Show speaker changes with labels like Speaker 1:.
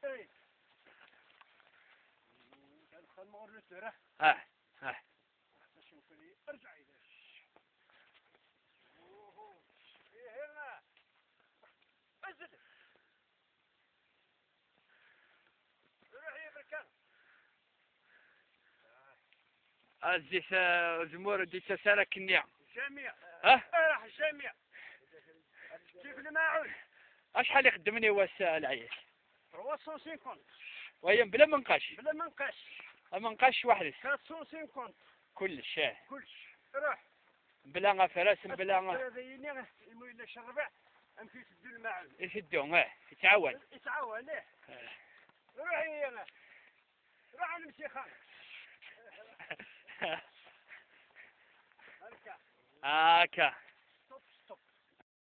Speaker 1: اي
Speaker 2: اه اه
Speaker 1: ارجع انزل روح يا بركان.
Speaker 2: الزيت زمور ديت سارة كنيا.
Speaker 1: جميع.
Speaker 2: ها؟
Speaker 1: راح الجميع كيف الماعون.
Speaker 2: اشحال يخدمني هو العيش؟
Speaker 1: 350.
Speaker 2: وهي بلا منقاش.
Speaker 1: بلا منقاش.
Speaker 2: منقاش وحده.
Speaker 1: 450.
Speaker 2: كلش.
Speaker 1: كلش روح.
Speaker 2: بلا فراس بلا
Speaker 1: هذا يني يمويل الربع امشي يسدوا الماعون.
Speaker 2: يسدوا يتعاون.
Speaker 1: يتعاون ايه. روح يا روح نمشي خالد.
Speaker 2: هكا.